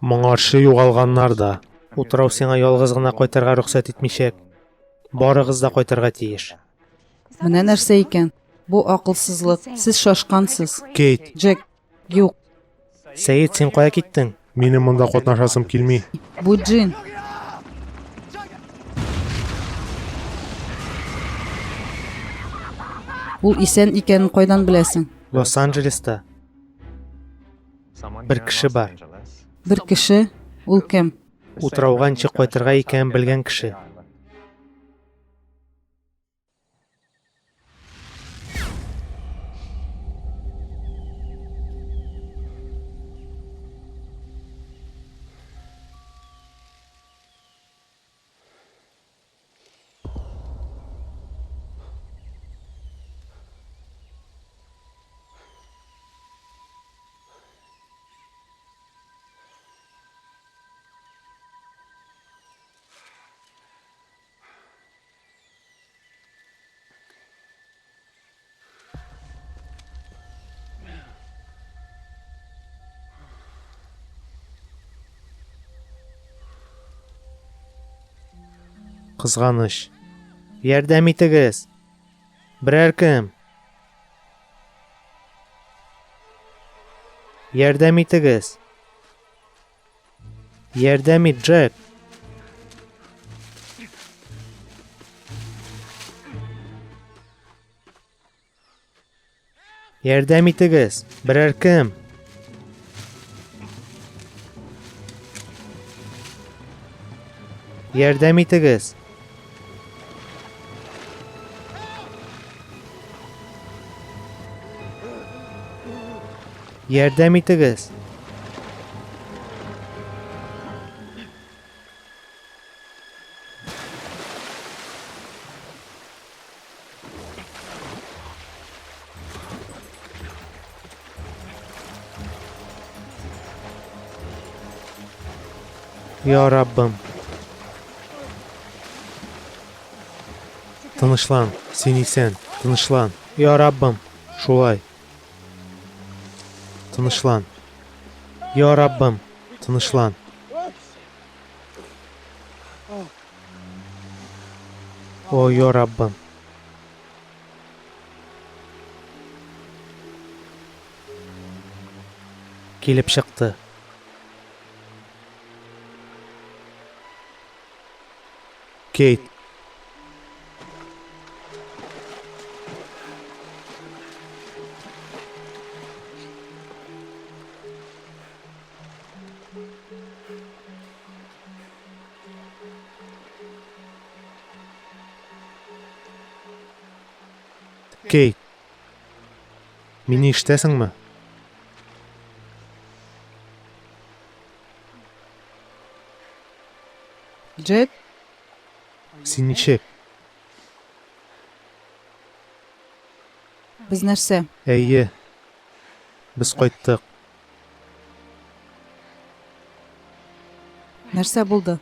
Моңарчы югалганнар да. Утрау сиңа ялгыз гына кайтырга рөхсәт итмичәк. Барыгыз да кайтырга тиеш. Менә нәрсә икән. Бу акылсызлык. Сез шашкансыз. Кейт. Джек, юк. Сәет, син кая киттең? Минем монда катнашасым килми. Бу Джин. Ул исән икәнен кайдан беләсең? Лос-Анджелеста бер кеше бар. Бер кеше? Ул кем? Утрауга ничек кайтырга икәнен белгән кеше. Кызганыч. Ярдәм итегез! Берәр кем! Ярдәм итегез! Ярдәм ит, Джек! Ярдәм итегез, берәр кем! Ярдәм итегез! Ярдәм итегез! Я Раббым! Тынычлан, син исән, тынычлан. Я Раббым! Шулай. Тынычлан. Я Раббым! Тынычлан. О, я Раббым! Килеп чыкты. Кейт. Кейт. Мине ишетәсеңме? Джек? Син ничек? Без нәрсә? Әйе. Без кайттык. Нәрсә булды?